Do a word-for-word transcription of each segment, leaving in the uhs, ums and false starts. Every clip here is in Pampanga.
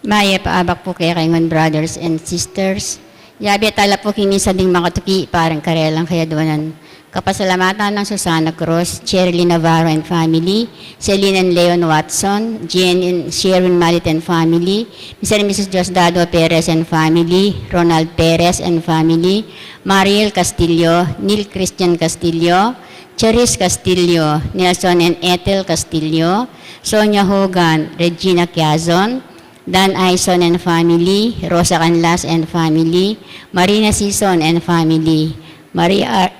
Mayap a abak pu kekayu ngan, brothers and sisters. Yabe tala pu king misa ding makatuki para king karelang kayadwanan. Kapasalamatan nang Susana Cruz, Cherly Navarro and family, Celine and Leon Watson, Jane and Sherwin Malit and family, Mister and Missus Diosdado Perez and family, Ronald Perez and family, Mariel Castillo, Neil Christian Castillo, Charis Castillo, Nelson and Ethel Castillo, Sonia Hogan, Regina Quiazon, Dan Aison and family, Rosa Canlas and family, Marina Sison and family, Maria Ar-,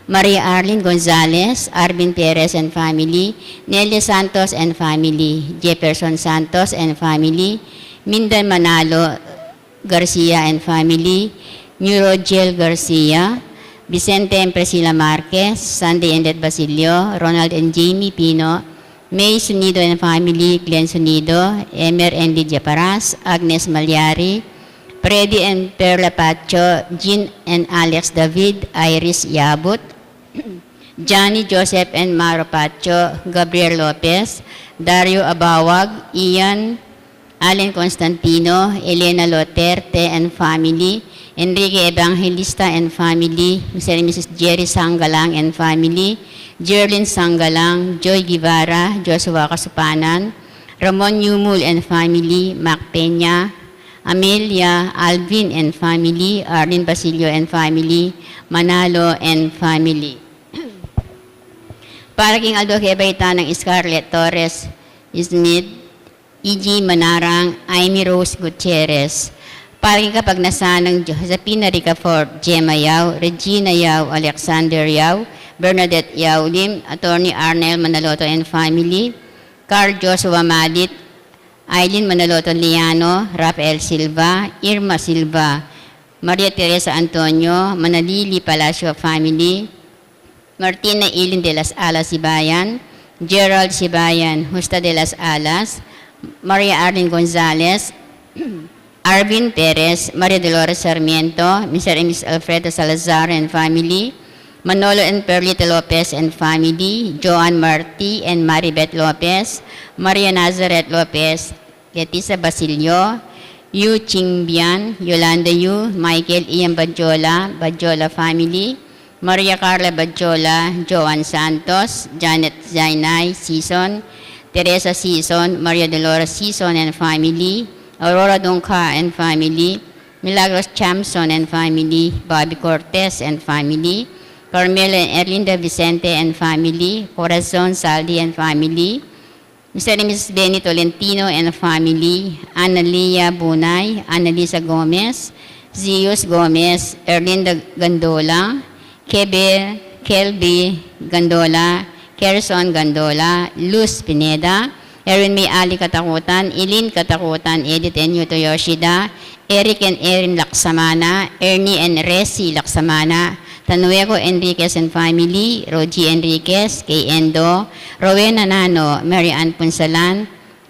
Maria Arlene Gonzalez, Arvin Perez and family, Nelia Santos and family, Jefferson Santos and family, Mindan Manalo Garcia and family, Nurogel Garcia, Vicente and Priscilla Marquez, Sunday and Det Basilio, Ronald and Jamie Pino, May Sunido and family, Glenn Sunido, Emer and Lydia Paras, Agnes Malyari, Freddy and Perla Pacho, Jean and Alex David, Iris Yabut, Johnny Joseph and Maro Pacho, Gabriel Lopez, Dario Abawag, Ian, Allen Constantino, Elena Loterte and family, Enrique Evangelista and family, Mister and Missus Jerry Sanggalang and family, Jerlyn Sanggalang, Joy Guevara, Joshua Kasupanan, Ramon Yumul and family, Mac Peña, Amelia, Alvin and family, Arlene Basilio and family, Manalo and family. Para king aldo kebaitan nang Scarlett Torres Smith, E G Manarang, Amy Rose Gutierrez. Para king kapagnasan nang Josefina Ricafort, Gemma Yao, Regina Yao, Alexander Yao, Bernadette Yao Lim, Attorney Arnel Manaloto and family, Carl Joshua Madit, Aileen Manaloto Liano, Rafael Silva, Irma Silva, Maria Teresa Antonio, Manalili Palacio family, Martina Ilin de las Alas Sibayan, Gerald Sibayan, Justa de las Alas, Maria Arlene Gonzalez, Arvin Perez, Maria Dolores Sarmiento, Mister and Missus Alfredo Salazar and family, Manolo and Perlita Lopez and family, Joan Marti and Maribeth Lopez, Maria Nazareth Lopez, Letisa Basilio, Yu Chingbian, Yolanda Yu, Michael Ian Badjola, Badjola family, Maria Carla Badjola, Joan Santos, Janet Zainay Sison, Teresa Sison, Maria Dolores Sison and family, Aurora Dongca and family, Milagros Chamson and family, Bobby Cortez and family, Carmela and Erlinda Vicente and family, Corazon Saldi and family, Mister and Missus Benny Tolentino and family, Analia Bunay, Annalisa Gomez, Zeus Gomez, Erlinda Gandola, Kebe, Kelby Gandola, Kerson Gandola, Luz Pineda, Erwin May Ali Katakutan, Eileen Katakutan, Edith and Yuto Yoshida, Eric and Erin Laksamana, Ernie and Resi Laksamana, Tanueco Enriquez and family, Rogie Enriquez, Kay Endo, Rowena Nano, Mary Ann Punsalan,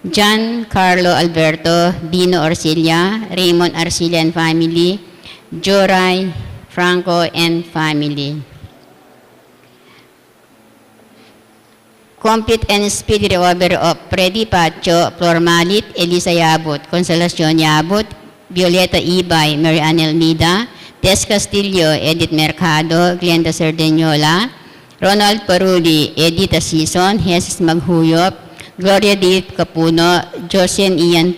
John Carlo Alberto, Bino Orsilia, Raymond Arsilia and family, Joray Franco and family. Complete and speedy recovery of Freddy Pacho, Flor Malit, Elisa Yabut, Consolacion Yabut, Violeta Ibay, Mary Ann Elmida, Tess Castillo, Edith Mercado, Glenda Cerdeñola, Ronald Paruli, Edita Sison, Jesus Maghuyop, Gloria Deep Capuno, Josian Ian,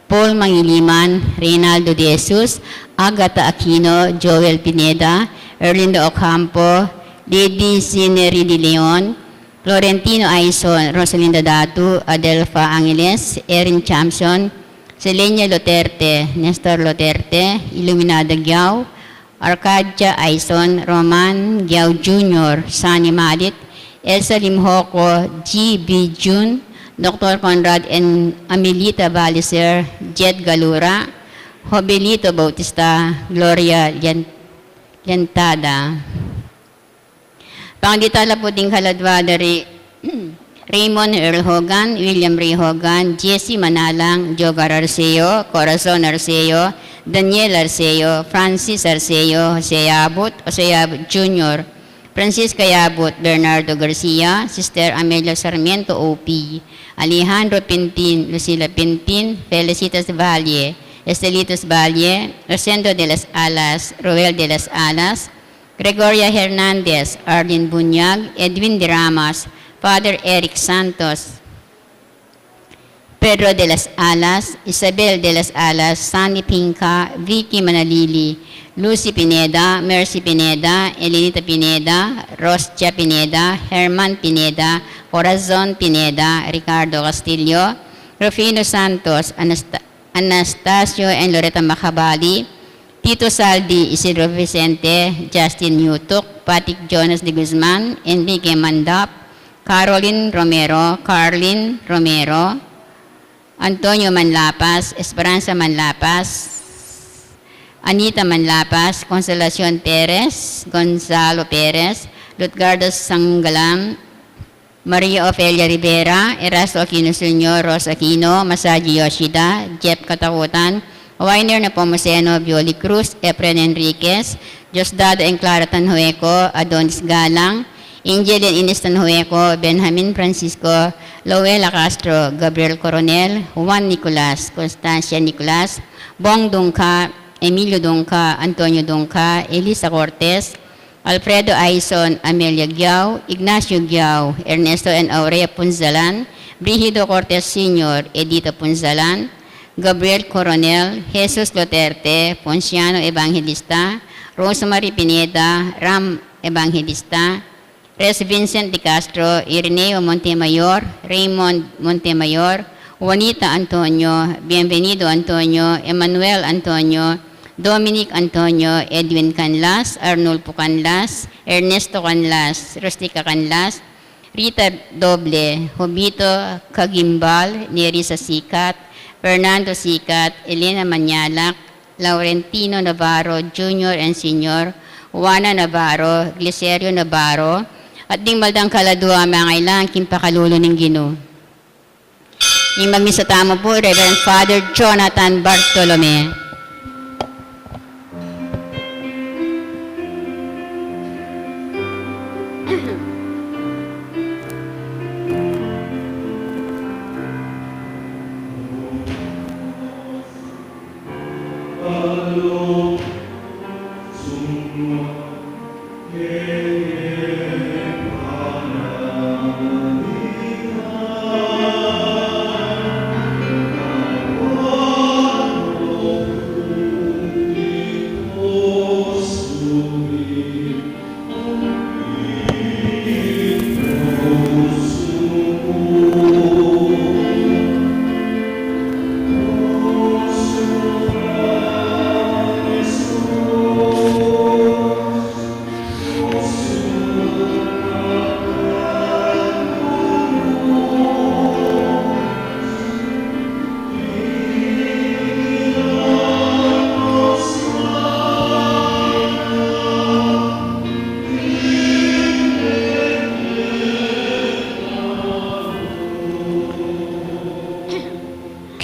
Paul Mangiliman, Reynaldo De Jesus, Agatha Aquino, Joel Pineda, Erlinda Ocampo, Lady Sineri De Leon, Florentino Aison, Rosalinda Datu, Adelfa Angeles, Erin Chamson, Selenia Loterte, Nestor Loterte, Iluminada Giao, Arcadia Aison, Roman Giao Junior, Sunny Malit, Elsa Limhoco, G B Jun, Doctor Conrad and Amelita Baliser, Jed Galura, Jobelito Bautista, Gloria Lian-, Liantada. Pangdita la pu ding kaladwa da ri Raymond Earl Hogan, William Ray Hogan, Jesse Manalang, Jogar Arceo, Corazon Arceo, Daniel Arceo, Francis Arceo, Jose Abut, Jose Abut Junior, Francisca Yabut, Bernardo Garcia, Sister Amelia Sarmiento O P, Alejandro Pintin, Lucila Pintin, Felicitas Valle, Estelitos Valle, Rosendo de las Alas, Roel de las Alas, Gregoria Hernandez, Arlene Bunyag, Edwin de Ramas, Father Eric Santos, Pedro de las Alas, Isabel de las Alas, Sandy Pinca, Vicky Manalili, Lucy Pineda, Mercy Pineda, Elenita Pineda, Rostia Pineda, Herman Pineda, Corazon Pineda, Ricardo Castillo, Rufino Santos, Anasta-, Anastasio and Loretta Macabali, Tito Saldi, Isidro Vicente, Justin Yutuk, Patrick Jonas de Guzman, Enrique Mandap, Caroline Romero, Carlin Romero, Antonio Manlapas, Esperanza Manlapas, Anita Manlapas, Consolacion Perez, Gonzalo Perez, Lutgardo Sanggalam, Maria Ofelia Rivera, Erasto Aquino Junior, Ross Aquino, Masaji Yoshida, Jeff Katakutan, Winer Nepomuceno, Violi Cruz, Efren Enriquez, Diosdado and Clara Tanhueco, Adonis Galang, Angel and Ines Tanhueco, Benjamin Francisco, Lowela Castro, Gabriel Coronel, Juan Nicolas, Constancia Nicolas, Bong Dungca, Emilio Dungca, Antonio Dungca, Elisa Cortez, Alfredo Aison, Amelia Giao, Ignacio Giao, Ernesto and Aurea Punzalan, Brigido Cortez Senior, Edita Punzalan, Gabriel Coronel, Jesus Duterte, Ponciano Evangelista, Rosemary Pineda, Ram Evangelista, Res Vincent de Castro, Ireneo Montemayor, Raymond Montemayor, Juanita Antonio, Bienvenido Antonio, Emmanuel Antonio, Dominic Antonio, Edwin Canlas, Arnulfo Canlas, Ernesto Canlas, Rustica Canlas, Rita Doble, Jovito Cagimbal, Nerissa Sicat, Fernando Sicat, Elena Mañalac, Laurentino Navarro Junior and Senior, Juana Navarro, Glicerio Navarro, at ding baldang kaladua a mangailangan king pakalulu ning Ginu. Ing magmisa tamu pu, Reverend Father Jonathan Bartolome.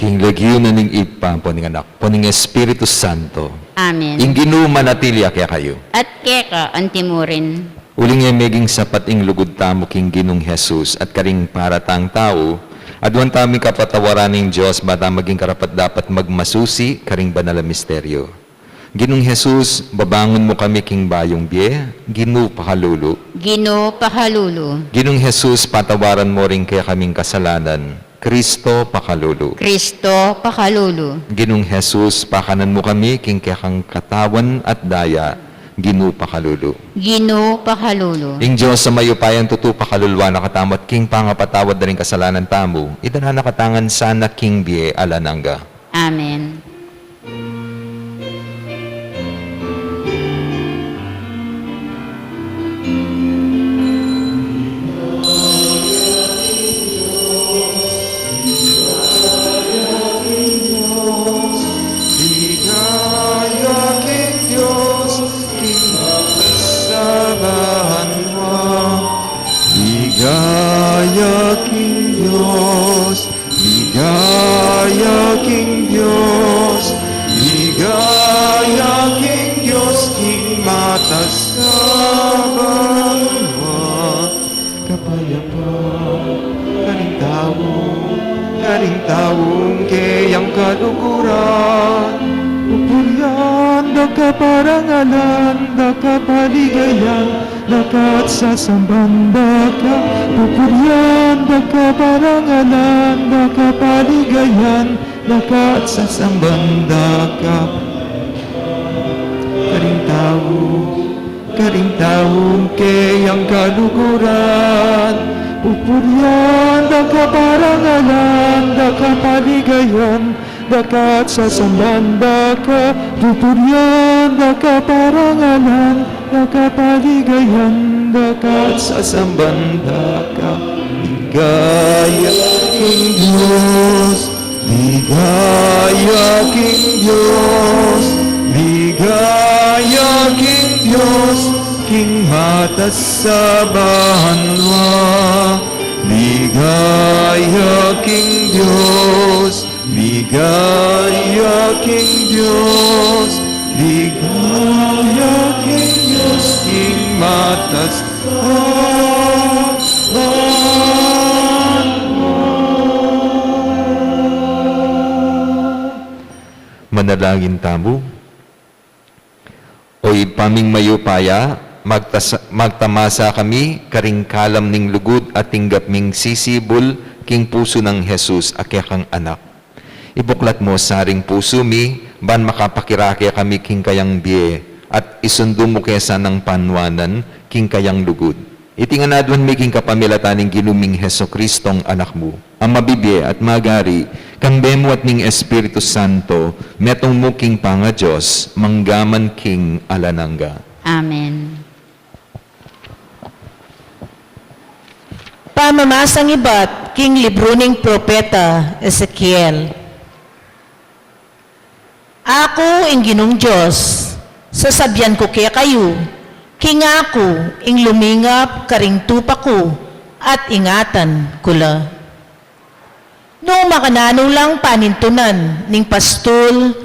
King lagyu na ning Ibpa, ampo ning Anak, ampo ning Espiritu Santo. Amen. Ing Ginu manatili ya kekayu. At keka antimu rin. Uling e meging sapat ing lugud tamu king Ginung Jesus at karing paratang tau, aduan tamu ing kapatawaran ning Dios, ba tamu maging karapat-dapat magmasusi karing banal a misteryo. Ginung Jesus, babangun mu kami king bayung bie. Ginu, pakalulu. Ginu, pakalulu. Ginung Jesus, patawaran mu ring kekaming kasalanan. Kristo, pakalulu. Kristo, pakalulu. Ginung Jesus, pakanan mu kami king kekang katawan at daya. Ginu, pakalulu. Ginu, pakalulu. Ing Dios a mayupayang tutu pakaluluan na katamu at king pangapatawad da ring kasalanan tamu, idala na katamu ngan sana king bie alang angga. Amen. Ligaya king Dios, king makasabahan wa. Ligaya king Dios, ligaya king Dios, ligaya king Dios, king makasabahan wa. Kapayapan karing tau. Ing taung keyang kaluguran, pupurian da ka, parangalan da ka, paligayan da ka, at sasamban da ka. Pupurian da ka, parangalan da ka, paligayan da ka, at sasamban da ka. Karing tau, karing taung keyang kaluguran, pupurian da ka, parangalan da ka, paligayan da ka, at sasamban da ka. Pupurian da ka, parangalan da ka, paligayan da ka, at sasamban da ka. Ligaya king Dios, ligaya king Dios, ligaya king Dios, king matas a banua. Ligaya king Dios, ligaya king Dios, ligaya king Dios, king matas a banua. Manalangin tamu. O Ibpa ming mayupaya, magtas-, magtamasa kami karing kalam ning lugud a tinggap ming sisibul king pusu nang Jesus a kekang Anak. Ibuklat mu sa ring pusu mi, ban makapakirake kami king kayang bie, at isundu mu ke sanang panuanan king kayang lugud. Iti ngan aduan mi king kapamilatan ning Ginu ming Jesucristong Anak mu, a mabibie at magari, kambe mu at ning Espiritu Santo, metung mu king pangaDios, mangga man king alang angga. Amen. Pamamasang ibat king libru ning propeta Ezekiel. Aku ing Ginung Dios, sasabian ku kekayu, king aku ing lumingap karing tupa ku at ingatan ku la. Nung makananu lang panintunan ning pastul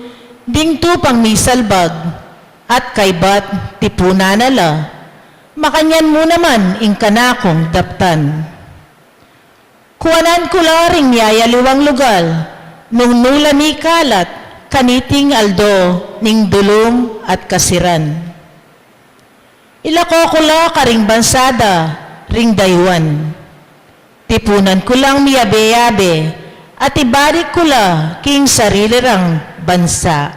ding tupang misalbag at kaybat tipunan na la, makanyan mu naman ing kanakung daptan. Kuanan ku la ring miyayaliwang lugal, nung nu la mikalat kaniting aldo ning dulung at kasiran. Ilako ku la karing bansa da ring dayuan. Tipunan ku lang miyabe-yabe, at ibalik ku la king sarili rang bansa.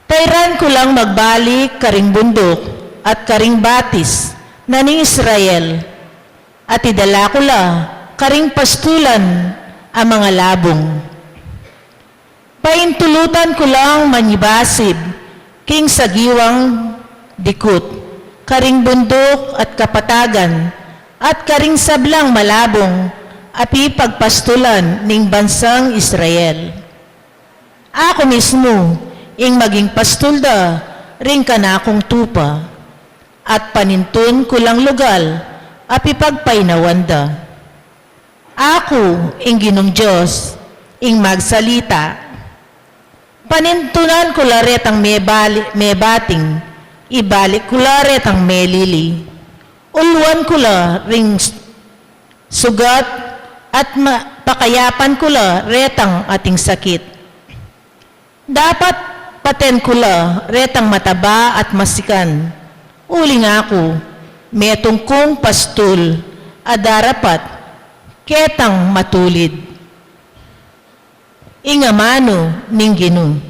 Tairan ku lang magbalik karing bunduk at karing batis na ning Israel, at idala ku la karing pastulan a mangalabung. Paintulutan ku lang manyibasib king sagiwang dikut, karing bunduk at kapatagan, at karing sablang malabung a pipagpastulan ning bansang Israel. Aku mismu ing maging pastul da ring kanakung tupa, at panintun ku lang lugal a pipagpainawan da. Aku, ing Ginung Dios, ing magsalita. Panintunan ku la retang mebali-, mebating, ibalik ku la retang melili. Uluan ku la ring s-, sugat at ma-, pakayapan ku la retang ating sakit. Dapat paten ku la retang mataba at masikan. Uling aku, metung kung pastul a darapat ketang matulid. Ing amanu ning Ginu.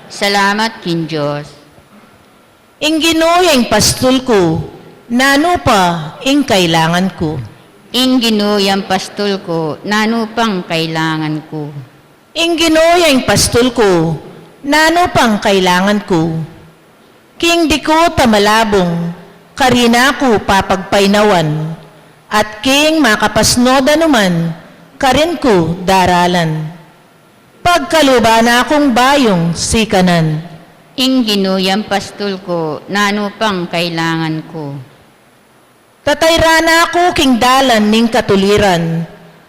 Salamat king Dios. Ing Ginu ya ing pastul ku, nanu pa ing kailangan ku? Ing Ginu ya ing pastul ku, nanu pang kailangan ku? Ing Ginu ya ing pastul ku, nanu pang kailangan ku? King dikut a malabung, karin na ku papagpainawan, at king makapasnud a numan, karin ku daralan. Pagkaluban na kung bayung sikanan. Ing Ginu ya ing pastul ku, nanu pang kailangan ku? Tatairan na ku king dalan ning katuliran,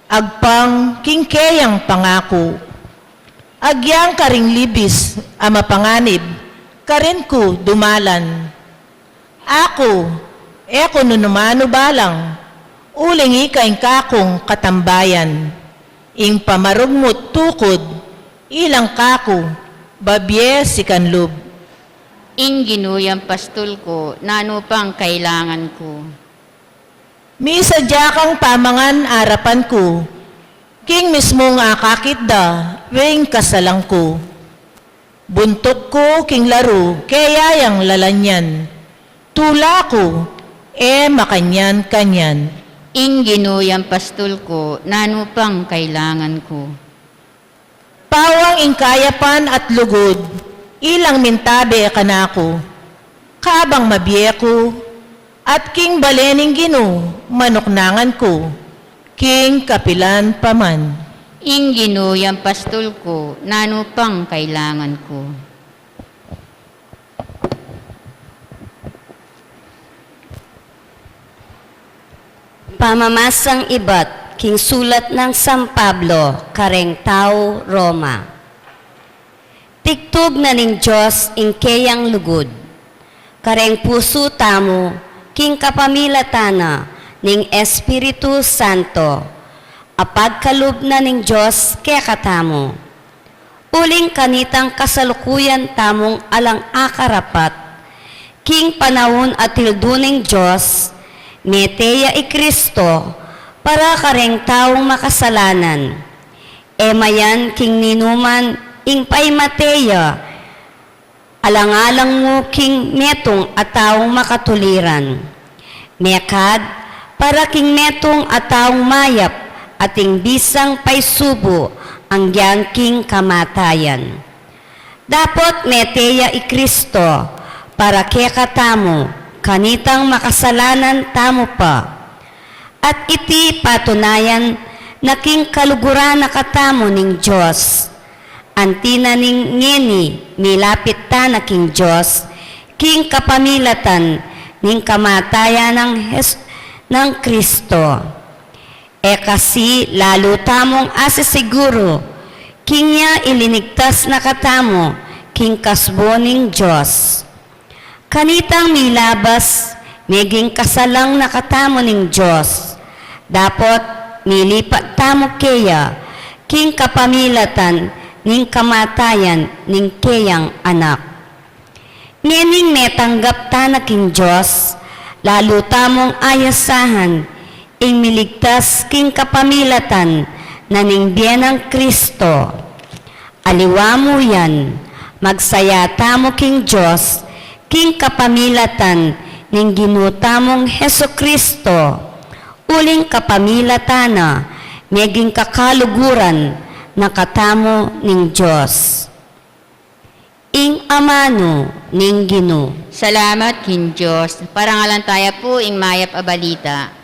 agpang king keyang pangaku. Agyang karing libis a mapanganib, karin ku dumalan. Aku, e ku nunumanu balang, uling ika ing kakung katambayan. Ing pamarugmut tukud, ilang kaku, babie sikan lub. Ing Ginu yang pastul ku, nanu pang kailangan ku? Misadya kang pamangan arapan ku, king mismung akakit da, weng kasalang ku. Buntuk ku king laru, keya yang lalanyan. Tula ku, e makanyan-kanyan. Ing Ginu yang pastul ku, nanu pang kailangan ku? Pawang ing kayapan at lugud, ilang mintabe kanaku. Kabang mabie ku, at king bale ning Ginu, manuknangan ku, king kapilan pa man. Ing Ginu yang pastul ku, nanu pang kailangan ku? Pamamasang ibat king sulat nang San Pablo kareng tau Roma. Tigtug na ning Dios ing keyang lugud kareng pusu tamu king kapamilatan na ning Espiritu Santo, a pagkalub na ning Dios kekatamu. Uling kanitang kasalukuyan tamung alang akarapat, king panaun a tildu ning Dios, mete ya i Kristo para kareng taung makasalanan. E mayan king ninuman ing paimate ya, alang-alang mu king metung a taung makatuliran. Mekad, para king metung a taung mayap ating bisang paisubu anggyang king kamatayan. Dapot mete ya i Kristo para kekatamu, kanitang makasalanan tamu pa. At iti patunayan na king kaluguran na katamu ning Dios. Anti na ning ngeni milapit tana king Dios, king kapamilatan ning kamatayan nang Hes-, nang Kristo. E kasi lalu tamung asisiguru, king ya ilinigtas na katamu king kasbu ning Dios. Kanitang milabas, meging kasalang na katamu ning Dios. Dapot, milipat tamu keya, king kapamilatan ning kamatayan ning keyang Anak. Ngening metanggap tana king Dios, lalu tamung ayasahan, ing miligtas king kapamilatan na ning bie nang Kristo. Aliwa mu yan, magsaya tamu king Dios, king kapamilatan ning Ginu tamung Jesu-Cristo, uling kapamilatan na, meging kakaluguran na katamu ning Dios. Ing amanu ning Ginu. Salamat king Dios. Parangalan taya pu ing mayap a balita.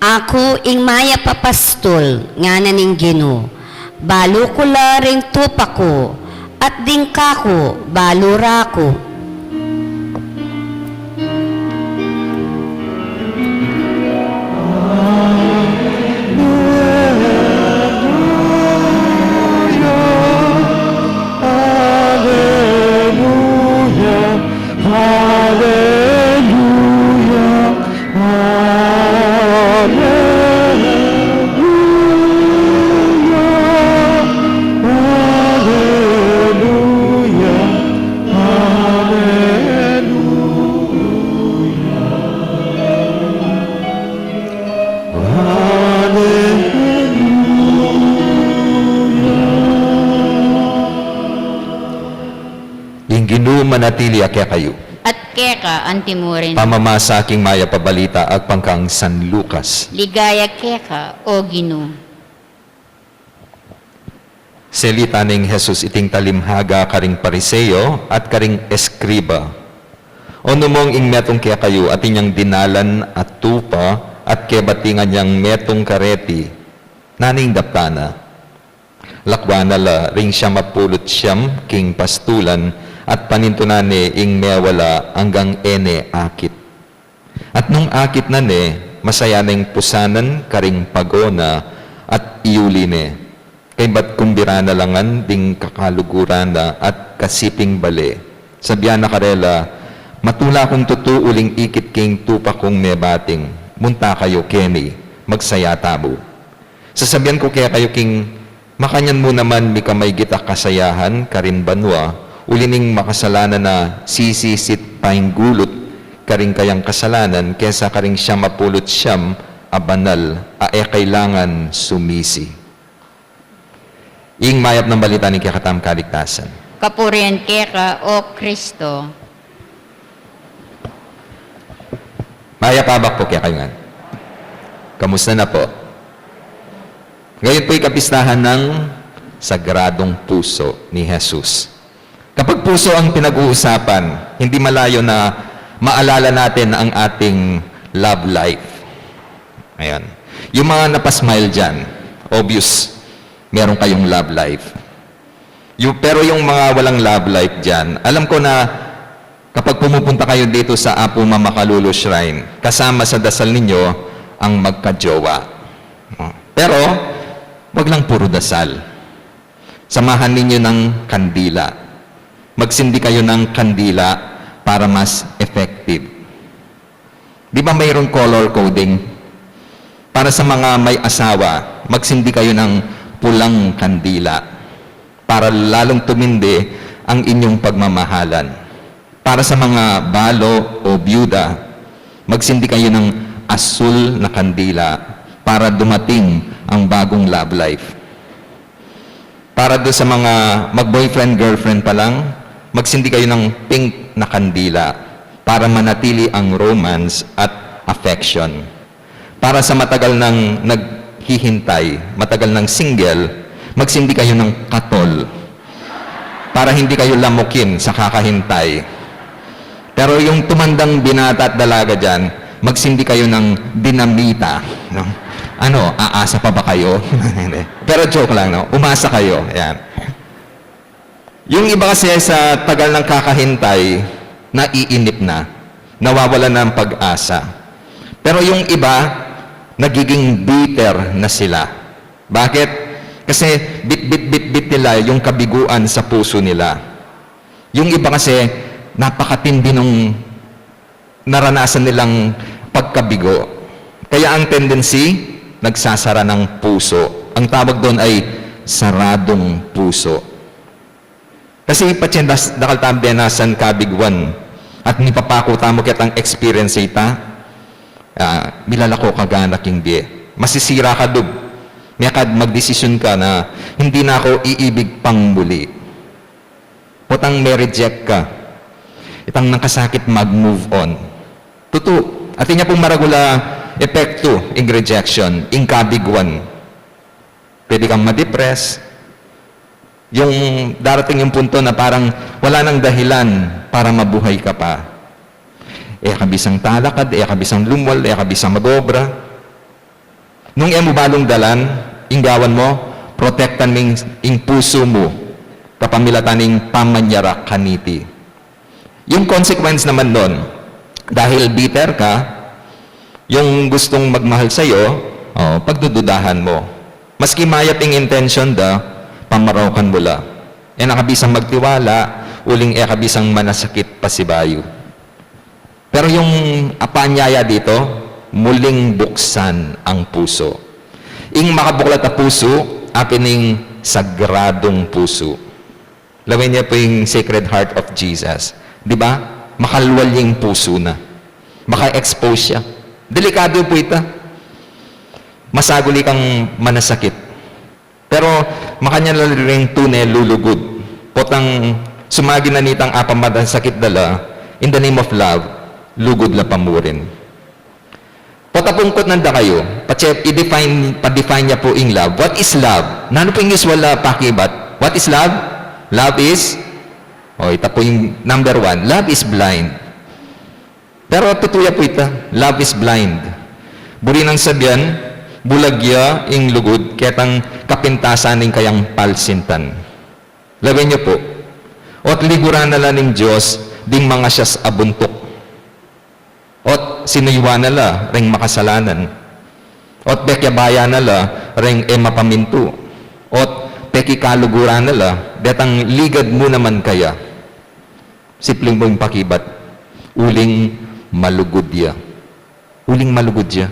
Aku ing mayap a pastul, ngana ning Ginu, balu ku la ring tupa ku, at ding kaku balu ra ku. Alleluia, alleluia, alleluia, alleluia, alleluia. Ing Ginu manatili ya kekayu. At keka antimurin. Pamamasa king mayap a balita agpang kang San Lucas. Ligaya keka, O Ginu. Selita neng Jesus iting talimhaga karing Pariseo at karing eskriba. O numong ing metung kekayu atin yang dinalan a tupa, at kebatingan yang metung kareti, nanu ing daptan na? Lakwan na la ring siam a pulu't siam king pastulan, at panintunan ne ing mewala anggang e ne akit. At nung akit na ne, masaya neng pusanan karing pago na at iyuli ne. Kaybat kumbira na la ngan ding kakaluguran na at kasiping bale. Sabian na karela, "Matula kung tutu uling ikit king tupa kung mebating, munta kayu keni, magsaya tamu." Sasabian ku kekayu king makanyan mu naman mikamaygit a kasayahan karin banua, uli ning makasalanan a sisisit pa'y gulut karing kayang kasalanan kesa karing siam a pulu't siam a banal a e kailangan sumisi. Ing mayap nang balita ning kekatamung kaligtasan. Kapurian keka, O Kristo. Mayap a abak pu kekayu ngan. Kamusta na pu? Ngayon pu'y kapistahan ng Sagradong Puso ni Jesus. Kapag puso ang pinag-uusapan, hindi malayo na maalala natin ang ating love life. Ayan. Yung mga napasmile dyan, obvious, meron kayong love life. Yung, pero yung mga walang love life dyan, alam ko na kapag pumupunta kayo dito sa Apo Mama Kalulu Shrine, kasama sa dasal ninyo ang magkajowa. Oh. Pero, wag lang puro dasal. Samahan ninyo ng kandila. Magsindi kayo ng kandila para mas effective. Di ba mayroong color coding? Para sa mga may asawa, magsindi kayo ng pulang kandila para lalong tumindi ang inyong pagmamahalan. Para sa mga balo o byuda, magsindi kayo ng asul na kandila para dumating ang bagong love life. Para doon sa mga mag-boyfriend, girlfriend pa lang, magsindi kayo ng pink na kandila para manatili ang romance at affection. Para sa matagal nang naghihintay, matagal nang single, magsindi kayo ng katol para hindi kayo lamukin sa kakahintay. Pero yung tumandang binata at dalaga dyan, magsindi kayo ng dinamita, no? Ano, aasa pa ba kayo? Hindi. Pero joke lang, no? Umasa kayo. Yan. Yung iba kasi sa tagal ng kakahintay, naiinip na, nawawalan na ng pag-asa. Pero yung iba, nagiging bitter na sila. Bakit? Kasi bit-bit-bit-bit nila yung kabiguan sa puso nila. Yung iba kasi, napakatindi nung naranasan nilang pagkabigo. Kaya ang tendency, nagsasara ng puso. Ang tawag doon ay saradong puso. Kasi patse das-, dakal tang denasan kabiguan at mipapaku tamu ketang experience ita, ah, milalako kagana king bie. Masisira ka lub. Mekad magdesisyon ka na, "Hindi na ako iibig pang muli." Potang me-reject ka. Itang nakasakit mag-move on. Tutu, atin ya pung maragul a epektu ing rejection, ing kabiguan. Pwede kang ma-depress. Yung darating yung punto na parang wala nang dahilan para mabuhay ka pa. E ka bisang talakad, e ka bisang lumwal, e ka bisang mag-obra. Nung e mu balung dalan, ing gawan mu, protektan mu ing, ing pusu mu, kapamilatan ning pamanyara kaniti. Yung consequence naman nun, dahil bitter ka, yung gustong magmahal sa'yo, o, pagdududahan mo. Maski mayap ing intention da, pamarokan mo la. E na ka bisang magtiwala, uling e ka bisang manasakit pasibayu. Pero yung apanyaya dito, muling buksan ang puso. Ing makabuklat a pusu, apin ing sagradung pusu. Lawen ye pu ing Sacred Heart of Jesus. Di ba? Makalwal ya ing pusu na. Maka-expose siya. Delikado pu ita. Masaguli kang manasakit. Pero makanyan la ring tune lulugud. Potang sumagi na nitang apamanasakit da la, in the name of love, lugud la pa murin. Pota pungkut nanda kayu, patse i-define, pa-define ya pu ing love. What is love? Nanu pu ing usual a pakibat? What is love? Love is, o, ita pu ing number one, love is blind. Pero tutu ya pu ita, love is blind. Buri nang sabian, bulag ya ing lugud ketang kapintasan ning kayang palsintan. Lawen yu pu, ot liguran na la ning Dios ding mangasias a buntuk. Ot sinuyuan na la reng makasalanan. Ot pekiabayan na la reng e mapamintu. Ot pekikaluguran na la detang ligad mu naman kaya. Simple mu ing pakibat, uling malugud ya. Uling malugud ya.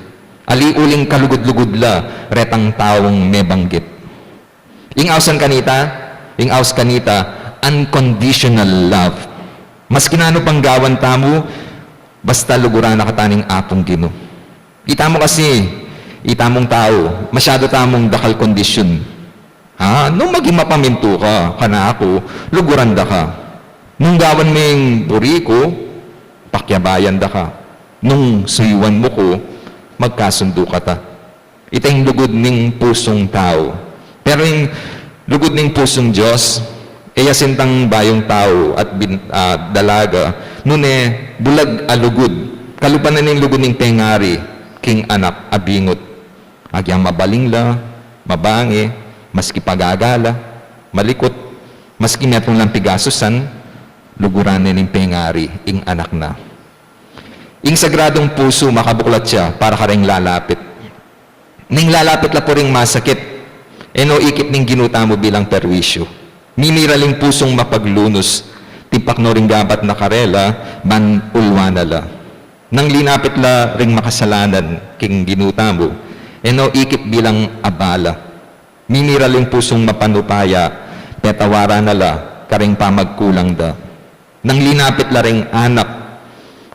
Ali uling kalugud-lugud la retang taung mebanggit. Ing ausan kanita, ing aus kanita, unconditional love. Maski nanu pang gawan tamu, basta luguran na kata ning Apung Ginu. Itamu kasi, itamung tau, masyadu tamung dakal kondisyon. Ha? Nung maging mapamintu ka, kanaku, luguran da ka. Nung gawan meng buri ku, pakiabayan da ka. Nung suyuan mu ku, magkasundu kata. Ita ing lugud ning pusung tau. Pero ing lugud ning pusung Dios, e ya sintang bayung tau at bin-, ah, dalaga, nune bulag a lugud. Kalupa na ning lugud ning pengari king anak a bingut. Agyang mabaling la, mabange, maski pagagala, malikut, maski metung lang pigasusan, luguran ne ning pengari ing anak na. Ing sagradung pusu makabuklat ya para kareng lalapit. Ning lalapit la pu ring masakit, e no ikit ning Ginu tamu bilang perwisyu. Mimiral ing pusung mapaglunus, timpak no ring gabat na karela, ban ulwan na la. Nang linapit la ring makasalanan king Ginu tamu, e no ikit bilang abala. Mimiral ing pusung mapanupaya, petawaran na la kareng pamagkulang da. Nang linapit la ring anak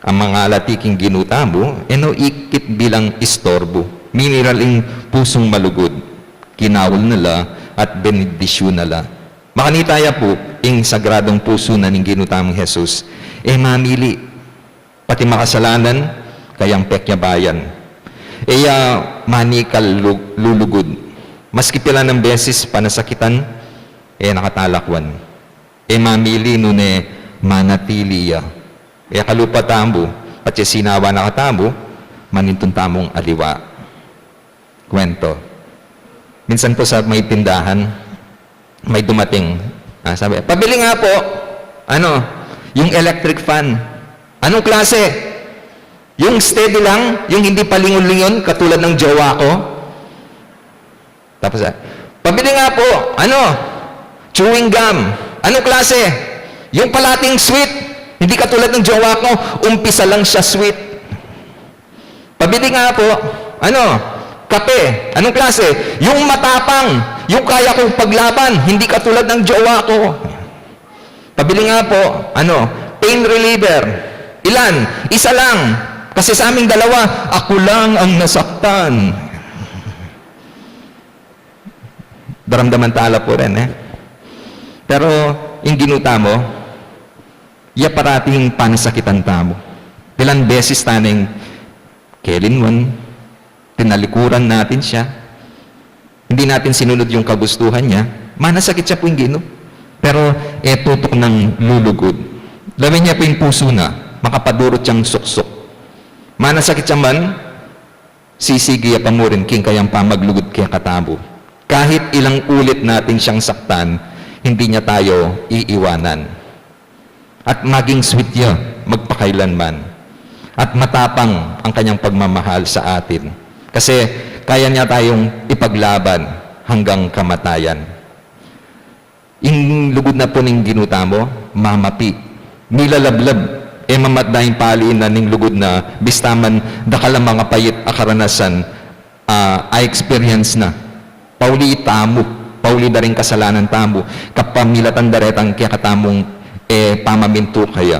a mangalati king Ginu tamu, e no ikit bilang istorbu. Mimiral ing pusung malugud, kinaul na la at benedisyun na la. Makanita ya pu ing sagradung pusu na ning Ginu tamung Jesus. E mamili, pati makasalanan, kayang pekyabayan. E ya manikal lu-, lulugud. Maski pilan a beses panasakitan, e na katalakwan. E mamili nune manatili ya. E kalupa tamu, patse sinawa na katamu, manintun tamung aliwa. Kwento. Minsan pu sa may tindahan, may dumating. Ah, sabi, "Pabili nga po, ano, yung electric fan." "Anong klase?" "Yung steady lang, yung hindi palingon-lingon katulad ng jowa ko." Tapos, ah, "Pabili nga po, ano, chewing gum." "Anong klase?" "Yung palating sweet, hindi katulad ng jowa ko, umpisa lang siya sweet." "Pabili nga po, ano, kape." "Anong klase?" "Yung matapang, yung kaya kong paglaban, hindi katulad ng jowa ko." "Pabili nga po, ano, pain reliever." "Ilan?" "Isa lang. Kasi sa aming dalawa, ako lang ang nasaktan." Daramdaman tala pu rin, eh. Pero, ing Ginu tamu, ya parating panasakitan tamu. Pilan beses ta neng kelinwan, tinalikuran natin siya, hindi natin sinunod yung kagustuhan niya, manasakit siya pu ing Ginu. Pero, e tutuk nang lulugud. Lawen ya pu ing pusu na, makapadurut yang suksuk. Manasakit siya man, sisigi ya pa murin king kayang pamaglugud kekatamu. Kahit ilang ulit natin siyang saktan, hindi niya tayo iiwanan. At maging sweet ya magpakailanman. At matapang ang kanyang pagmamahal sa atin. Kasi kaya niya tayong ipaglaban hanggang kamatayan. Ing lugud na pu ning Ginu tamu, mamapi. Milalablab, e mamatda ing palinan ning lugud na, bista man dakal a mangapait a karanasan, a, a experience na. Pauli tamu, pauli da ring kasalanan tamu, kapamilatan da retang kekatamung, e, pamamintu kaya.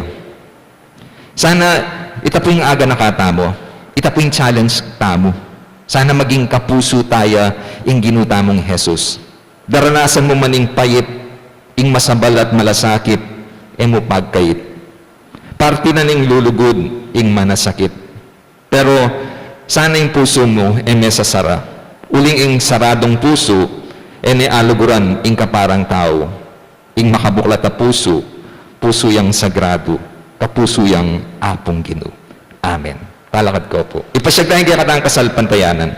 Sana ita pu ing aganaka tamu, ita pu ing challenge tamu. Sana maging kapusu taya ing Ginu tamung Jesus. Daranasan mu man ing pait, ing masabal at malasakit, e mu pagkait. Parti na ning lulugud ing manasakit. Pero sana ing pusu mu e me sasara. Uling ing saradung pusu, e ne aluguran ing kaparang tau. Ing makabuklat a pusu, pusu yang sagradu, kapusu yang Apung Ginu. Amen. Talakad kayu pu. Ipasyag taya ing kekatang kasalpantayanan.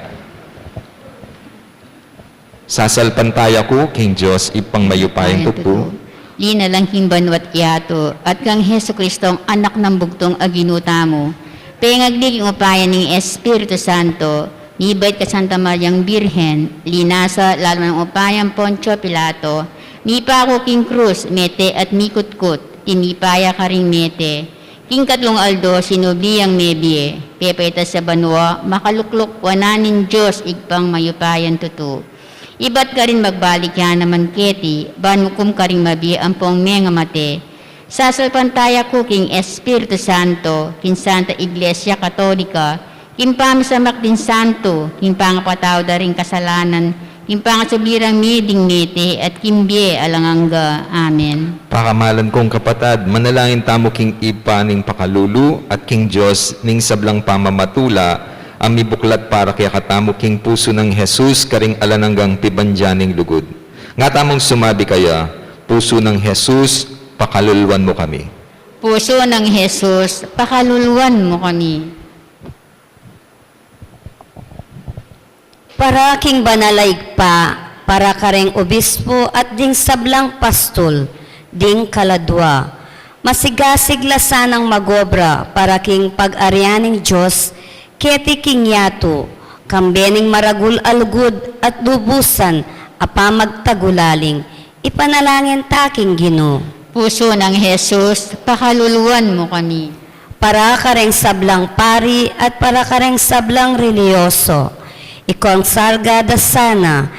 Sasalpantaya ku king Dios, Ibpang mayupayang tutu, linalang king banua't yatu, at kang Jesucristong Anak nang bugtung a Ginu tamu, pengagli king upaya ning Espiritu Santo, mibait kang Santa Mariang Birhen, linasa lalam ning upayang Poncio Pilato, mipaku king krus, mete at mikutkut, tinipa ya karing mete, king katlung aldo sinubli yang mebie, pepaitas ya banua, makalukluk wanan ning Dios Ibpang mayupayang tutu. Ibat karin magbalik ya naman keti, ban mukum karing mabie ampong mengamate. Sasalpantaya ku king Espiritu Santo, king Santa Iglesia Katolika, king pamisamak ding santo, king pangapatawad da ring kasalanan, king pangasubli rang mie ding mete, at king bie alang angga. Amen. Pakamalan kung kapatad, manalangin tamu king Ibpa ning pakalulu at king Dios ning sablang pamamatula, a mibuklat para kekatamu king pusu nang Jesus karing alang anggang pibandian ning lugud. Nga tamung sumabi kaya, Pusu nang Jesus, pakaluluan mu kami. Pusu nang Jesus, pakaluluan mu kami. Para king banal a Ibpa, para kareng obispo at ding sablang pastul, ding kaladua. Masigasig la sanang magobra para king pag-arian ning Dios, keti king yatu, kambe ning maragul a lugud at lubusan a pamagtagulaling, ipanalangin ta king Ginu. Pusu nang Jesus, pakaluluan mu kami. Para kareng sablang pari at para kareng sablang relihiyoso, ikonsarga da sana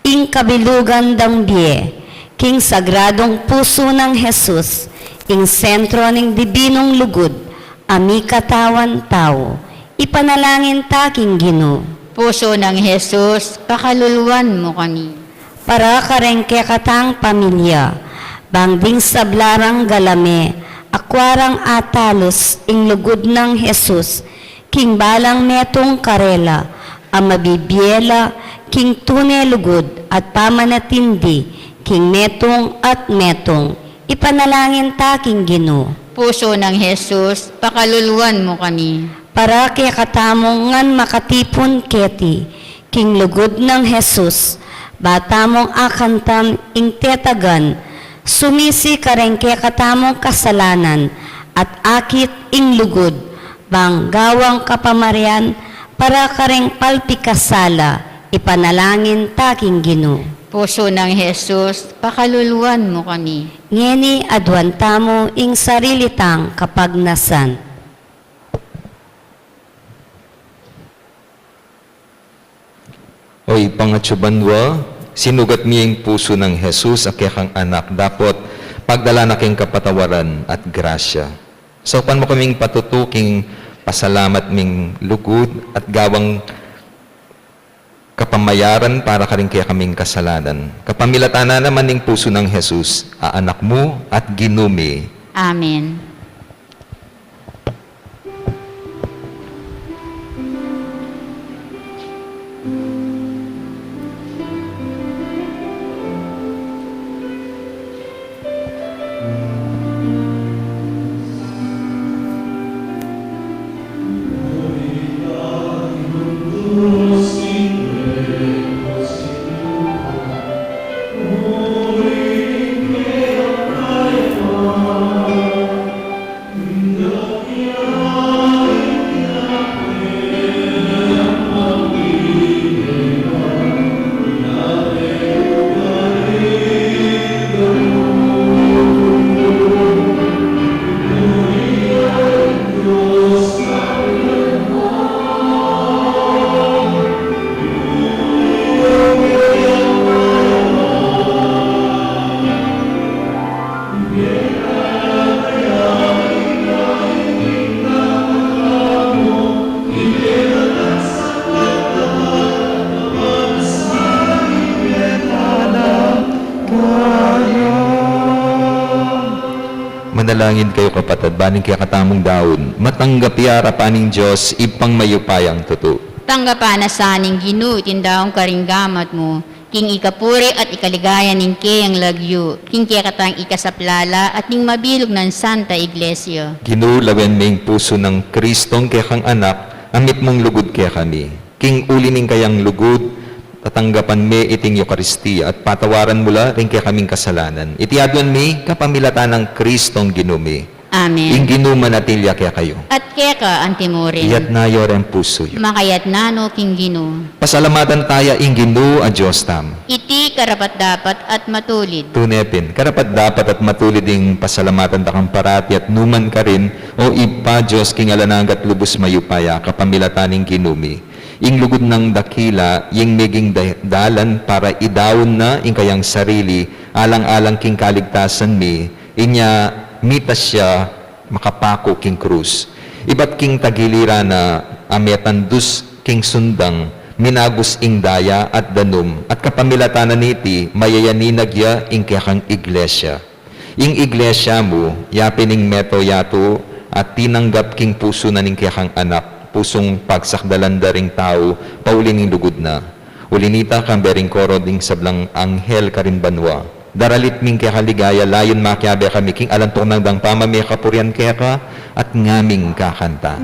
ing kabilugan dang bie king sagradung pusu nang Jesus, ing sentro ning dibinung lugud a mikatawan tau, ipanalangin ta king Ginu. Pusu nang Jesus, pakaluluan mu kami. Para kareng kekatang pamilya, bang ding sabla rang galame, akua rang atalus ing lugud nang Jesus, king balang metung karela, a mabibie la king tune lugud at pamanatindi king metung at metung, ipanalangin ta king Ginu. Pusu nang Jesus, pakaluluan mu kami. Para kekatamung ngan makatipun keti, king lugud nang Jesus, ba tamung akantam ing tetagan, sumisi kareng kekatamung kasalanan, at akit ing lugud, bang gawang kapamarian, para kareng palpikasala, ipanalangin ta king Ginu. Pusu nang Jesus, pakaluluan mu kami. Ngeni aduan tamu ing sarili tang kapagnasan. O Ibpang atsu banua, sinugat mi ing pusu nang Jesus a kekang anak, dapot pagdalan na king kapatawaran at grasya. Saupan mu kaming patutu king pasalamat ming lugud at gawang kapamayaran para karing kekaming kasalanan. Kapamilatan na naman ning pusu nang Jesus, a Anak mu at Ginu mi. Amen. Manalangin kayu, kapatad, ban ing kekatamung daun matanggap ya arapan ning Dios, Ibpang mayupayang tutu. Tanggapan na sa ning Ginu iting daun karing gamat mu, King ikapuri at ikaligaya ning keyang lagyu, king kekatang ikasaplala at ning mabilug nang Santa Iglesia. Ginu, lawen me ing pusu nang Kristong kekang Anak, a mitmung lugud kekami. King uli ning kayang lugud, tatanggapan me iting Eukaristia at patawaran mu la ring kekaming kasalanan. Iti aduan mi kapamilatan nang Kristong Ginu mi. Amen. Ing Ginu manatili ya kekayu. At keka antimurin. Iyatas yu reng pusu yu. Makayatas no king Ginu. Pasalamatan taya ing Ginu a Dios tamu. Iti karapat-dapat at matulid. Tune pin, karapat-dapat at matulid ing pasalamatan da kang parati at nukarin man, O Ibpa, Dios king alang angga at lubus mayupaya, kapamilatan ning Ginu mi. Ing lugud nang dakila, ing meging da-, dalan para idaun na ing kayang sarili, alang-alang king kaligtasan mi, inya mitas ya makapaku king krus. Ibat king tagiliran na, a metandus king sundang, minagus ing daya at danum, at kapamilatan na niti, mayayaninag ya ing kekang Iglesia. Ing Iglesia mu, ya pin ing meto yatu, at tinanggap king pusu na ning kekang Anak, pusung pagsakdalan da ring tau, pauli ning lugud na. Uli nita, kambe ring koro ding sablang anghel karin banua, daralit mi ing kekang ligaya, layun makiabe kami king alang tuknang dang pamamie kapurian keka, at ngaming kakanta.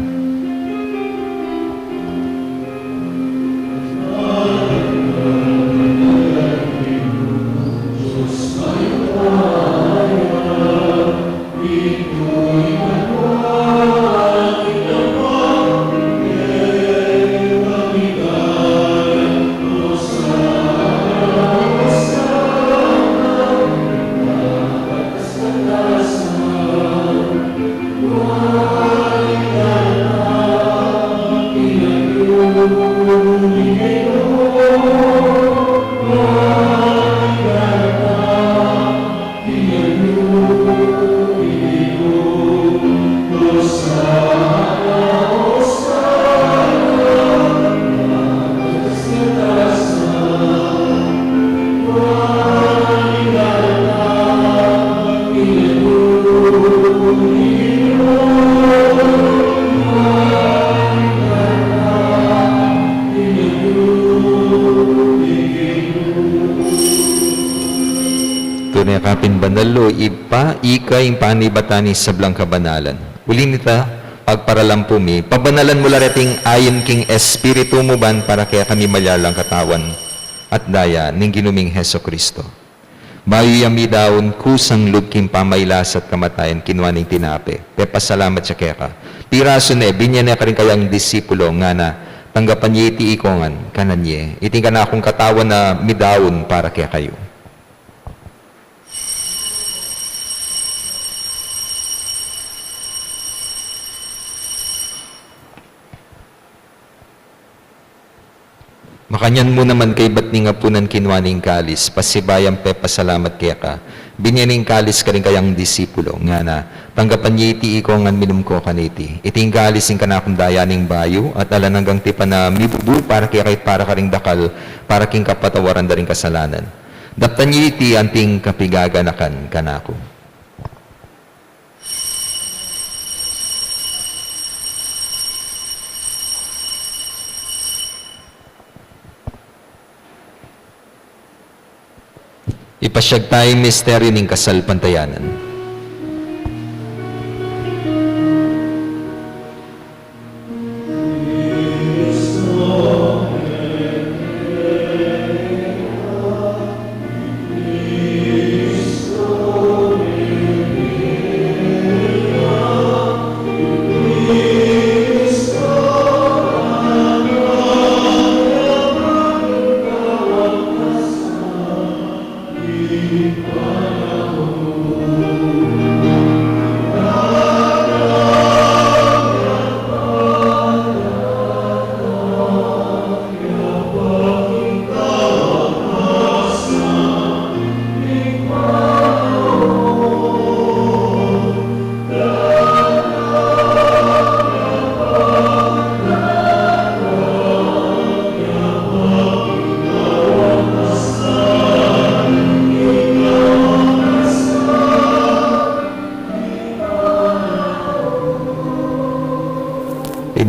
Tune ka pin banal, o Ibpa, ika ing panibatan ning sablang kabanalan. Uli nita, pagparalampu mi, pabanalan mu la reting ain king Espiritu mu ban para kekami malyalang katawan at daya ning Ginu ming Jesucristo. Bayu ya midaun kusang lub king pamailasa at kamatayan, kinua ne ing tinape, pepasalamat ya keka, pirasu ne, binye ne karing kayang disipulo, ngana, tanggapan ye iti ikong ngan, kanan ye, iti ing kanakung katawan a midaun para kekayu. Makanyan mu naman kaybat ning apunan, kinua ne ing kalis, pasibayu yang pepasalamat keka, binye ne ing kalis karing kayang disipulo, ngana, tanggapan ye iti ikong ngan, minum ko kaniti, iti ing kalis ning kanakung daya ning bayu at alang anggang tipan a mibubu para kekayu at para karing dakal, para king kapatawaran da ring kasalanan. Daptan ye iti anting kapigaganakan kanaku. Ipasyag taya ing misteryu ning kasalpantayanan.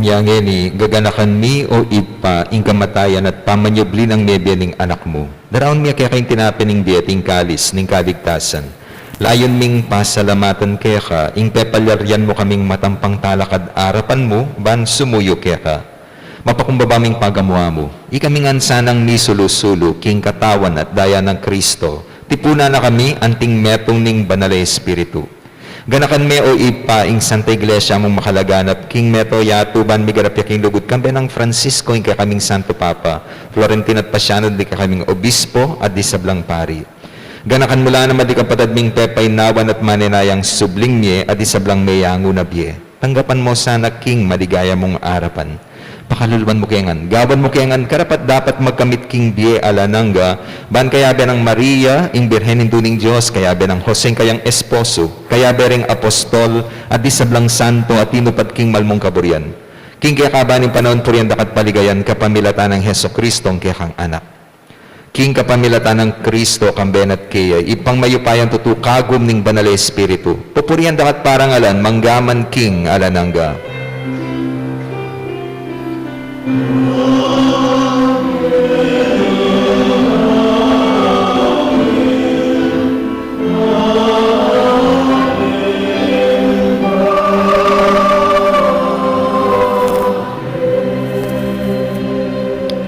Ngeni, gaganakan mi, O Ibpa, ing kamatayan at pamanyubli nang mebie ning Anak mu. Daraun mi keka ing tinape ning bie at ing kalis ning kaligtasan. Layun ming pasalamatan keka ing pepalyarian mu kaming matampang talakad arapan mu, ban sumuyu keka. Mapakumbaba ming pagamuan mu, ikami ngan sanang misulu-sulu king katawan at daya nang Kristo, tipunan na kami anting metung ning Banal a Espiritu. Ganakan me, O Ibpa, ing Santa Iglesia mung makalaganap king mabilug a yatu ban miganap ya king lugud, kambe nang Francisco, ing kekaming Santo Papa, Florentino at Pasiano, ding kekaming Obispo, at ding sablang pari. Ganakan mu la naman ding kapatad ming pepainawa at manenayang subling mie, at ding sablang meyangu na bie. Tanggapan mu sana king maligaya mung arapan. Pakaluluan mu ke ngan, gawan mu ke ngan karapat-dapat magkamit king bie alang angga, ban kayabe nang Maria, ing Birhen Indu ning Dios, kayabe nang Jose, ing kayang esposo, kayabe ring apostol, at ding sablang santo a tinupad king mal mung kaburian. King kekaba ning panaun purian da ka at paligayan kapamilatan nang Jesucristo, ing kekang Anak. King kapamilatan nang Kristo, kambe na at keya, Ibpang mayupayang tutu, kagum ning Banal a Espiritu, pupurian da ka at parangalan, mangga man king alang angga.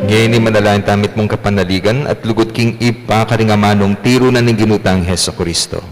Ngeni manalangin tamu mitmung kapanaligan at lugud king Ibpa karing amanung tiru na ning Ginu tang Jesucristo.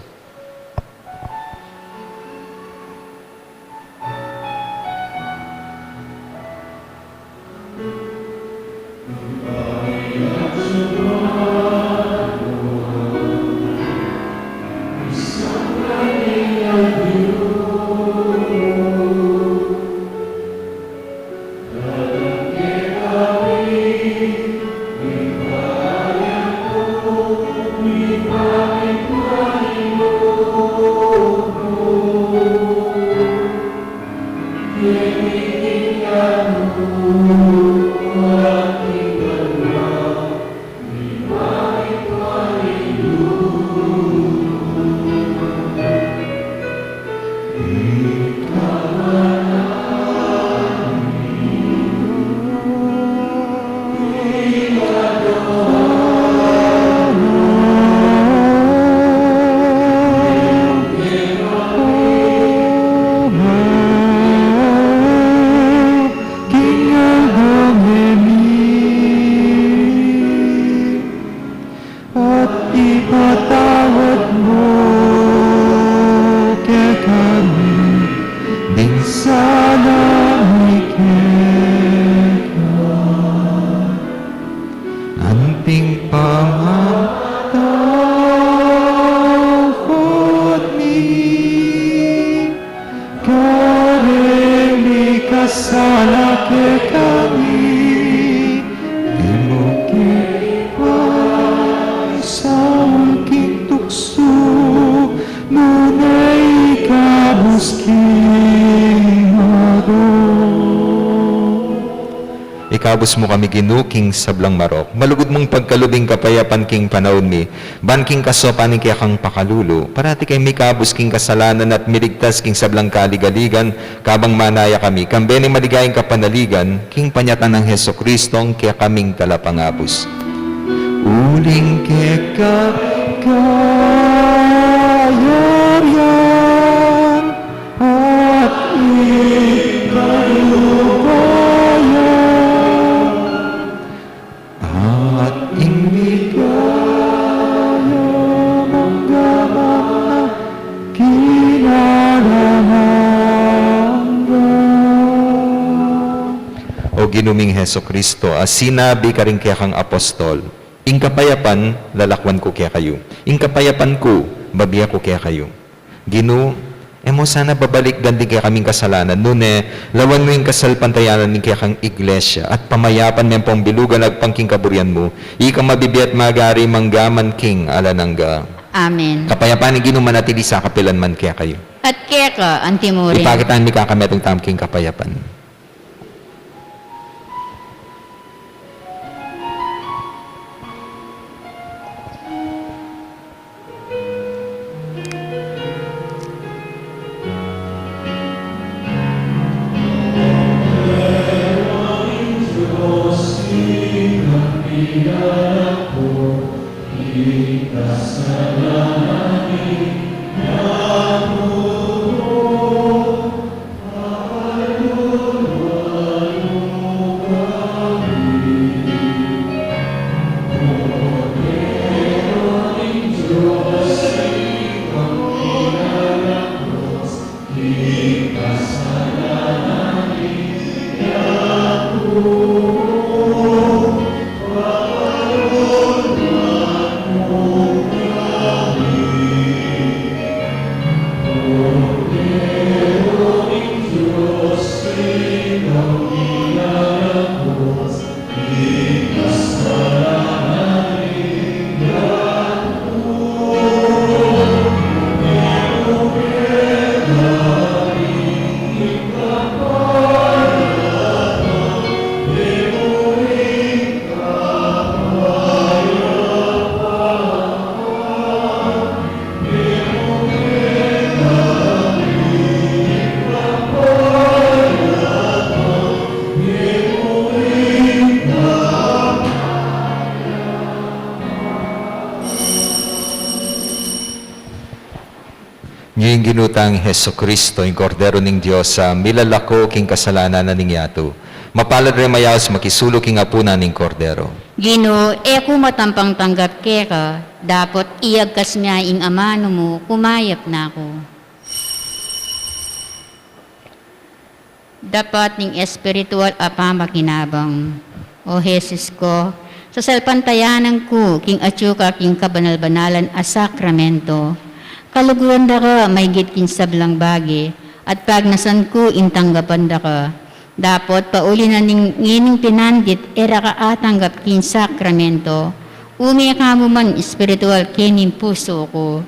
At ipatawad mu kekami ding sala mi keka, anting pamamatawad mi kareng mikasala kekami, e mu ke paisaul king tuksu, nune ikabus king marok. Ikabus mu kami, Ginu, king sablang marok. Malugud mung pagkalub ing kapayapan king panaun mi, ban king kasaupan ning kekang pakalulu, parati keng mikabus king kasalanan at miligtas king sablang kaligaligan, kabang manaya kami, kambe ning maligayang kapanaligan, king panyatang nang Jesucristong kekaming Talapangabus. Uling keka ing kayarian, at ing kalupayan, at ing ligaya, mangga man king alang angga. O Ginu ming Jesucristo, a sinabi karing kekang apostol, "Ing kapayapan lalakwan ku kekayu, ing kapayapan ku babie ku kekayu." Ginu, e mu sana babalikdan ding kekaming kasalanan, nune lawan mu ing kasalpantayanan ning kekang Iglesia, at pamayapan me ampong bilugan agpang king kaburian mu, ikang mabibie at magari mangga man king alang angga. Amen. Kapayapan ning Ginu manatili sa kapilan man kekayu. At keka antimurin. Ipakit tamu ing kametung tamu king kapayapan. Ing Ginu tang Jesucristo, ing Kordero ning Dios, a milalako king kasalanan na ning yatu. Mapalad ring mayaus makisalu king apunan ning Kordero. Ginu, e ku matampang tanggap keka, dapot iyagkas me ing amanu mu, kumayap na ku. Dapat ning espiritual a pamakinabang. O Jesus ko, sasalpantayanan ku king atyu ka king kabanal-banalan a sakramento. Kaluguran da ka maigit king sablang bage, at pagnasan ku ing tanggapan da ka. Dapot pauli na ning ngening pinandit e ra ka atanggap king sakramento, ume ka mu man espiritual keni king pusu ku.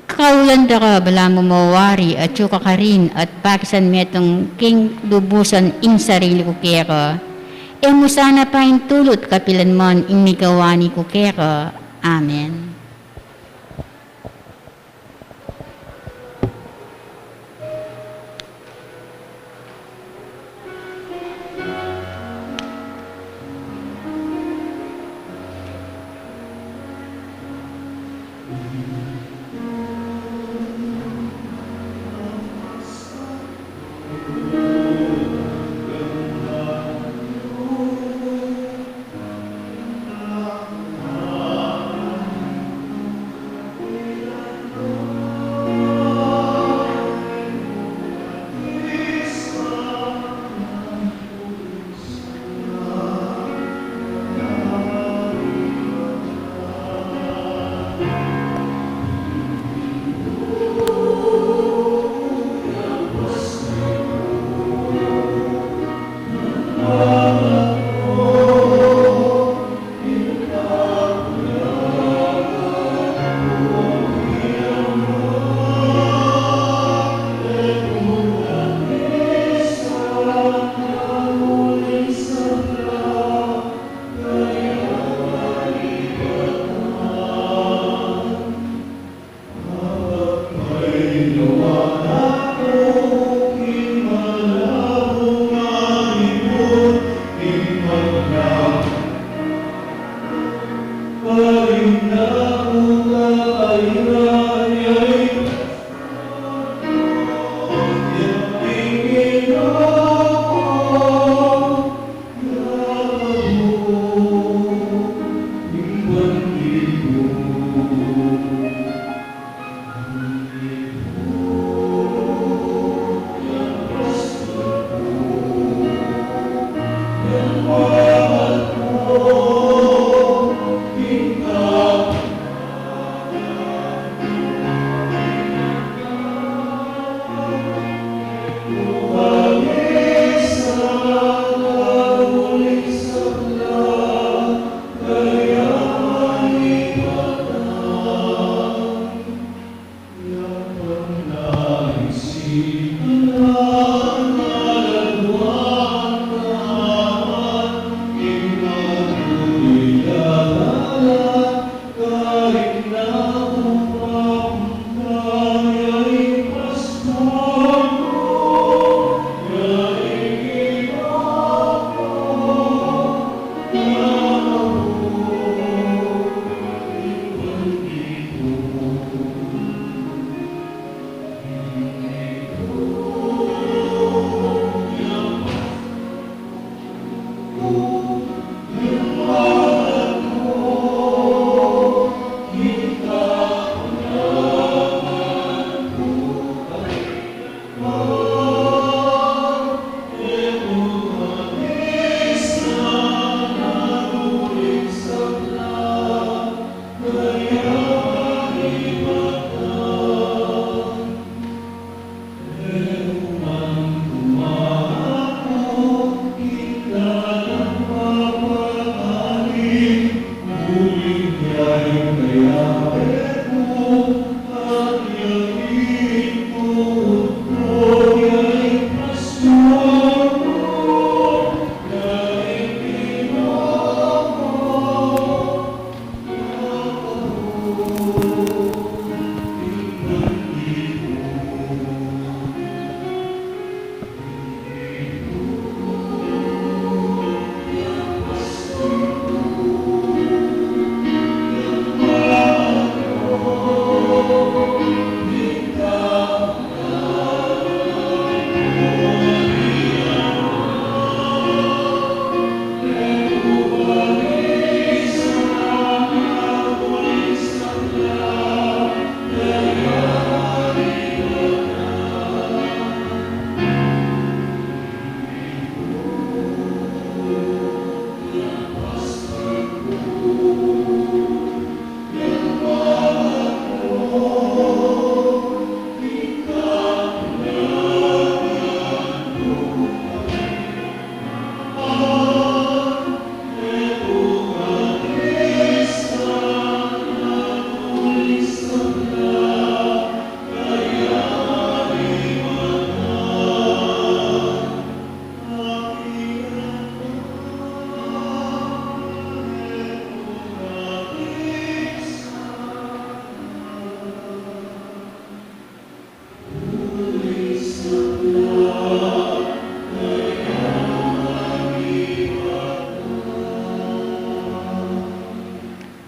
Kaulan da ka balamu mawari, atyu ka karin at pakisan metung king lubusan ing sarili ku keka. E mu sana paintulut kapilan man ing mikawani ku keka. Amen.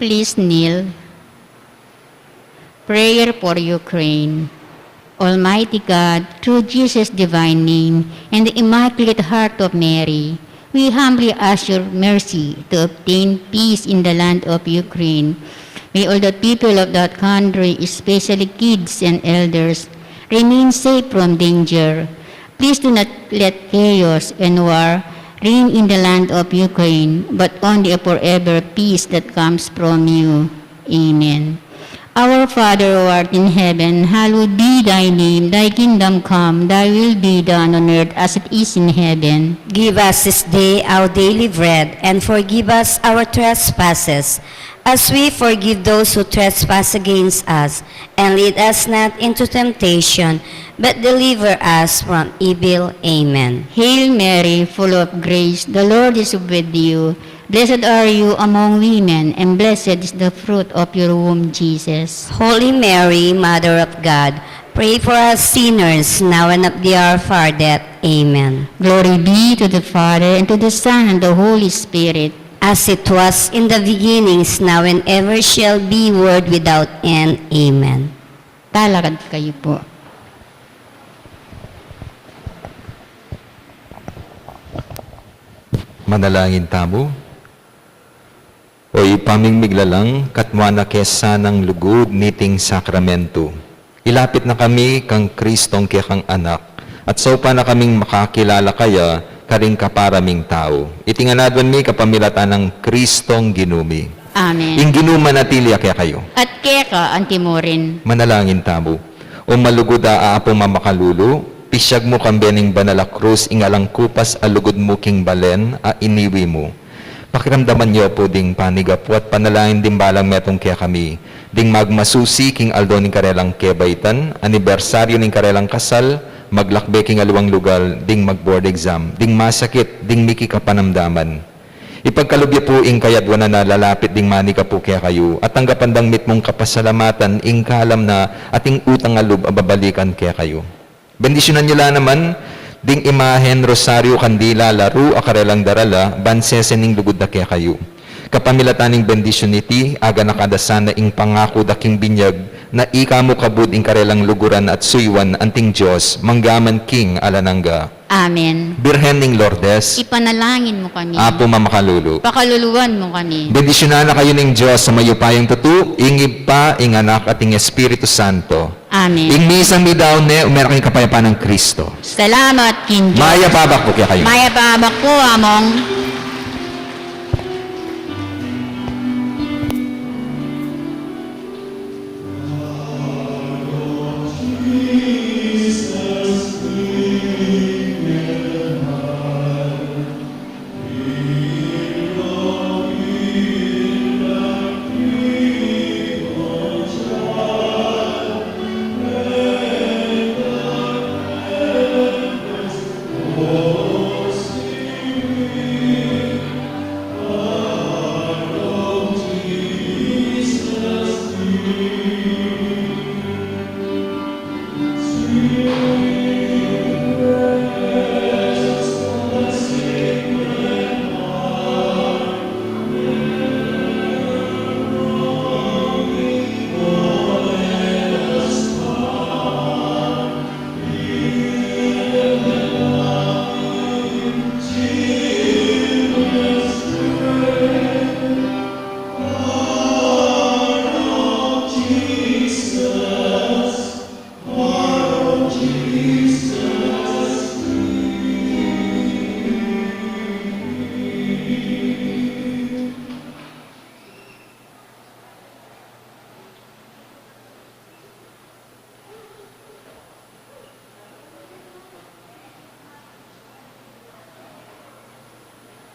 Please kneel. Prayer for Ukraine. Almighty God, through Jesus' divine name and the Immaculate Heart of Mary, we humbly ask your mercy to obtain peace in the land of Ukraine. May all the people of that country, especially kids and elders, remain safe from danger. Please do not let chaos and war reign in the land of Ukraine, but only a forever peace that comes from you. Amen. Our Father who art in heaven, hallowed be thy name. Thy kingdom come, thy will be done on earth as it is in heaven. Give us this day our daily bread, and forgive us our trespasses, as we forgive those who trespass against us. And lead us not into temptation, but deliver us from evil. Amen. Hail Mary, full of grace, the Lord is with you. Blessed are you among women, and blessed is the fruit of your womb, Jesus. Holy Mary, Mother of God, pray for us sinners, now and at the hour of our death. Amen. Glory be to the Father, and to the Son, and the Holy Spirit. As it was in the beginning, is now, and ever shall be, world without end. Amen. Talakad kayo po. Manalangin tamu. O Ibpa ming miglalang, katmuan na ke sanang lugud niting sakramento. Ilapit na kami kang Kristong kekang Anak, at saupan na kaming makakilala kaya karing kapara ming tau. Iti ngan aduan mi kapamilatan nang Kristong Ginu mi. Amen. Ing Ginu manatili ya kekayu. At keka antimurin. Manalangin tamu. O malugud a Apung mamakalulu, pisyag mu kambe ning banal a krus ing alang kupas a lugud mu king balen a iniwi mu. Pakiramdaman yu pu ding panigapu at panalangin ding balang metung kekami, ding magmasusi king aldo ning karelang kebaitan, anibersaryu ning karelang kasal, maglakbe king aliwang lugal, ding mag-board exam, ding masakit, ding miki kapanamdaman. Ipagkalub yu pu ing kayaduanan a lalapit ding manigapu kekayu, at tanggapan dang mitmung kapasalamatan ing kalam na ating utang a lub a babalikan kekayu. Bendisyunan yu la naman ding imahen, rosaryu, kandila, laru a karelang darala, ban sese ning lugud da kekayu. Kapamilatan ning bendisyun iti, aganaka da sana ing pangaku da king binyag na ika mu kabud ing karelang luguran at suyuan anting Dios, mangga man king alang angga. Amen. Birhen ning Lourdes, ipanalangin mu kami. Apu mamakalulu, pakaluluan mu kami. Bendisyunan na kayu ning Dios a mayupayang tutu, ing Ibpa, ing Anak, at ing Espiritu Santo. Amen. Ing misang midaun ne, ume na kayung kapayapan nang Kristo. Salamat king Dios. Mayap a abak pu kekayu. Mayap a abak pu, Among.